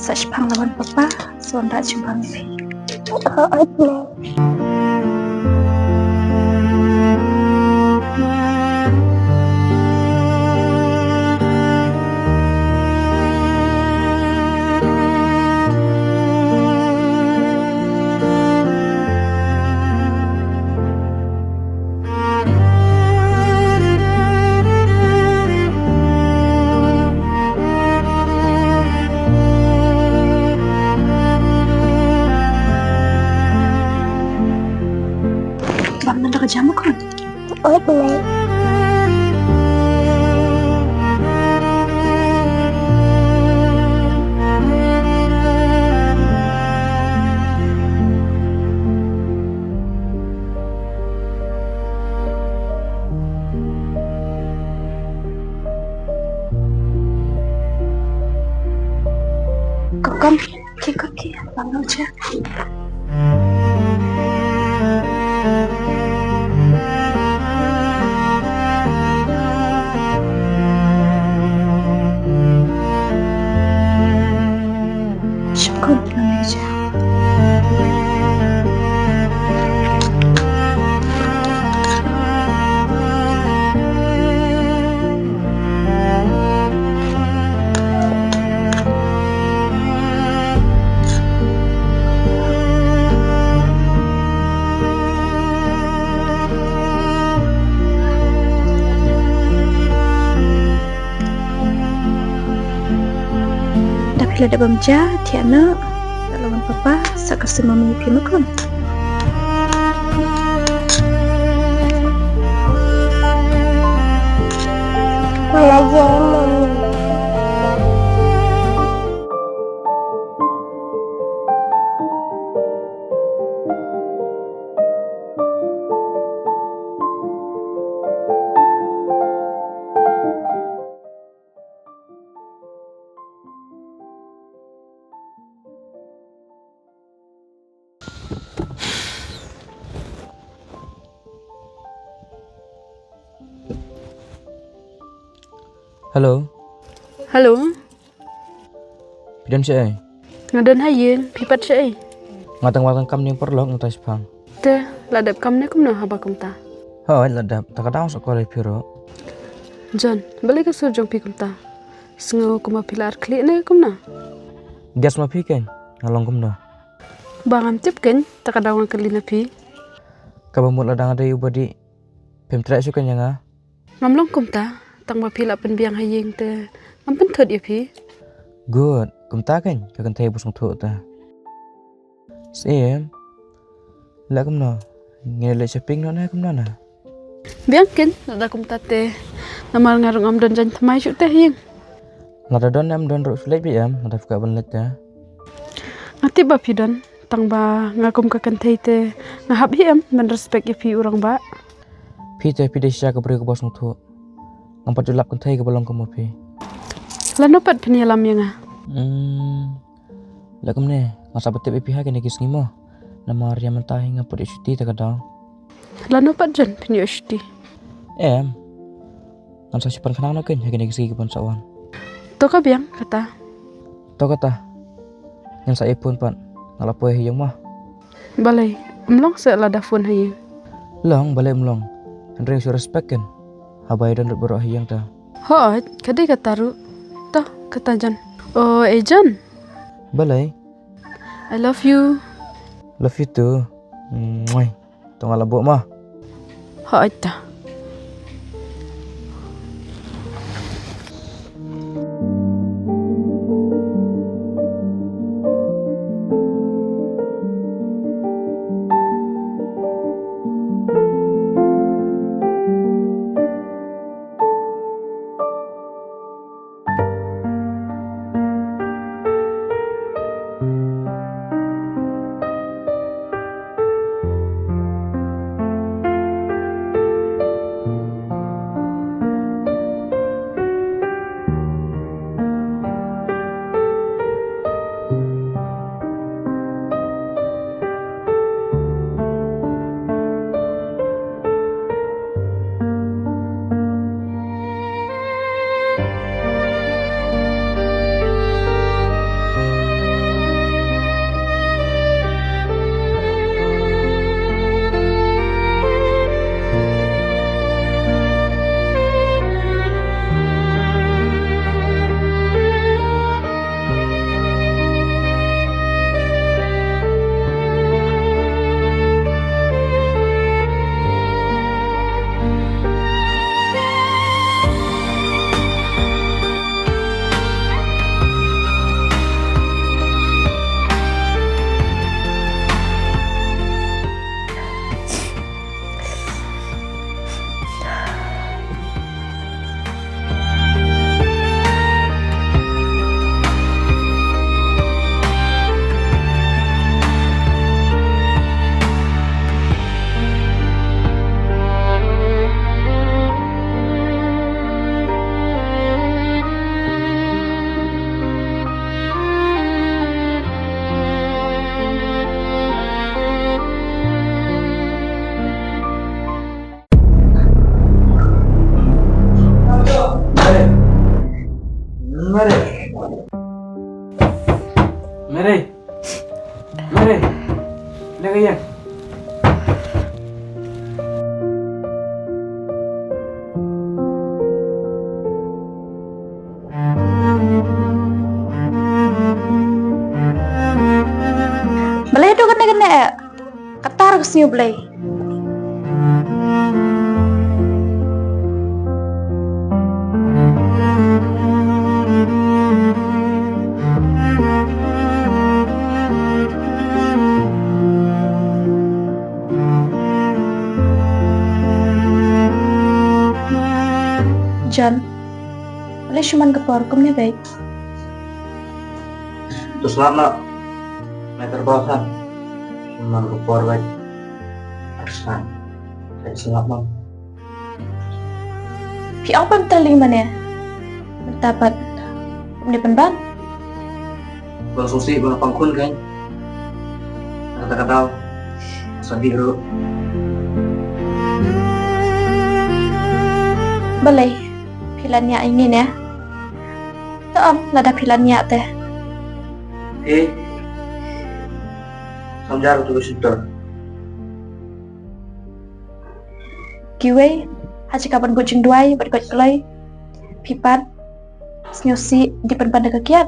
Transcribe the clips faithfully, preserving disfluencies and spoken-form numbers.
Sa shipang la wan papa, sa wan da shipang phi. Oh, okay. Bam nanda ka jam ko. Oi, pulai. Kokom, ki koki, bang ucha. Shukon na meja. Da phi la dep bam ja, thiah noh. Sa la wan papa, sa ka sum mami phi ma khun. Wala ja mami. Hello. Hello. Phi don shaei? Nga don ha ïing, phi pat shaei? Nga tang wad kam ïing paralok, nga tang shipang. Te la dep kam ne kumno haba kumta? Hooid, la dep, ta ka daw sa call ïa phi ruh. John, balei ka sur jong phi kumta? Sngew kumba phi la ar khlieh ne kumno? Guess ma phi keiñ, nga long kumno? Ba ngam tip keiñ, ta ka daw nga kylli na phi. Kaba mut lada nga dei uba dih, phim treh shuh keiñ ïa nga. Ngam long kumta, tang ba phi la pynbiang ha ïing te ngam pynthut ïa phi. Good, kumta keiñ ka kynthei ba sngewthuh te. Siem, leh kumno? Ngin leit shopping noh ne kumno na? Biang keiñ, lada kumta te. Namar nga ruh ngam don jaiñ thymmai shuh te ha ïing. Lada don em don ruh shu leit beit em, lada phi kwah ban leit te. Nga tip ba phi don, tang ba nga kum ka kynthei te nga hap hi em ban respect ïa phi u rangbah. Phi te phi dei shisha ka briew kaba sngewthuh. Ngam pat ju lap kynthei kaba long kum ma phi. Lano pat phin ïalam ïa nga? Hmm. Leh kumne, nga sa pyntip ïa phi ha kine ki sngi mo. Namar ïa mynta hi ngam pat ïoh shuti ta ka daw. Lano pat John phin ïoh shuti? Em. Ngan sa shu pynkynmaw noh keiñ ha kine ki sngi ki ban sa wan. To ka biang kata. To kata. Ngan sa ïa phone pat. Nga la poi ha ïing mo. Balei, ym long seh lada phone ha ïing? Long, balei ym long? Hynrei shu respect keiñ. Haba ïa don ruh baroh ha ïing ta. Hooid, ka dei kata ruh. To, kata John. O, eh John. Balei? I love you. Love you too. Mwah. To nga la buh mo. Hooid ta. U Blei. John, balei shu man ka por kumne beit? To sngap noh. Nai tyrpaw san. Shu man ka por beit. Ar san. Ai sngap noh. Phi ong pyntrei lyngngoh mane. Mynta pat ym dei pynban. Ba sngewsih ba nga pang khun kein. Kata ka daw. Sa dih ruh. Balei phi la ñiah ïa ngi ne? To ong lada phi la ñiah te. He. Samjar tu ka shyntur. Kiwei ha jaka ban buh jingduwai bad koit kloi. Phi pat sngewsih dei pynban da ka kiad.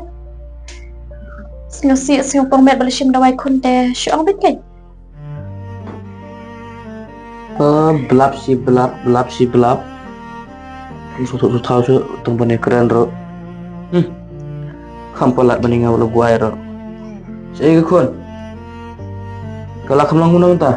Sngewsih sngewpong met ba la shim dawai khun te shu ong beit kein. Ah, blap shi blap, blap shi blap. Shu shu shu thaw shu tang ban ïakren ruh. Hmm. Kham palat ban ïa nga ba la buaid ruh. Shaei ka khun? Ka la kham long kumno mynta?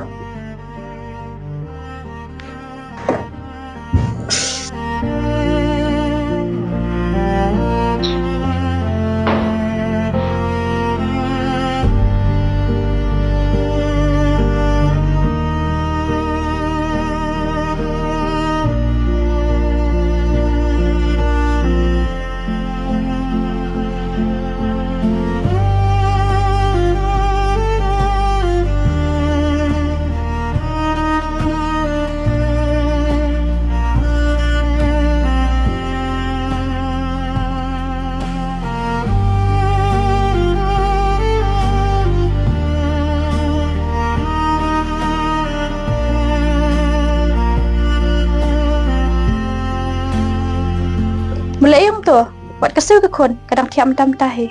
Mula ïa um to, wat ka siew ka khun, ka dang thiah mynta mynta hi.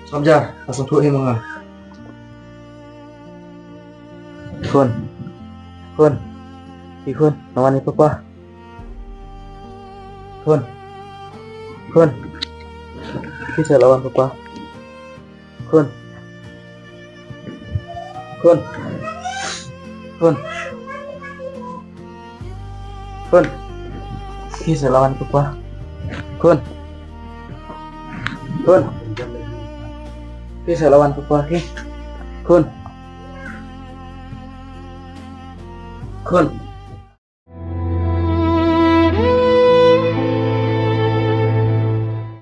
Samjar, ka sngewthuh hi ma nga. Khun. Khun. Ki khun, la wan ïa papa. Khun. Khun. Ki sa la wan papa. Khun. Khun. Khun. Khun. Ki sa la wan papa. Khun. Khun. Ki sa la wan papa ki. Khun. Khun.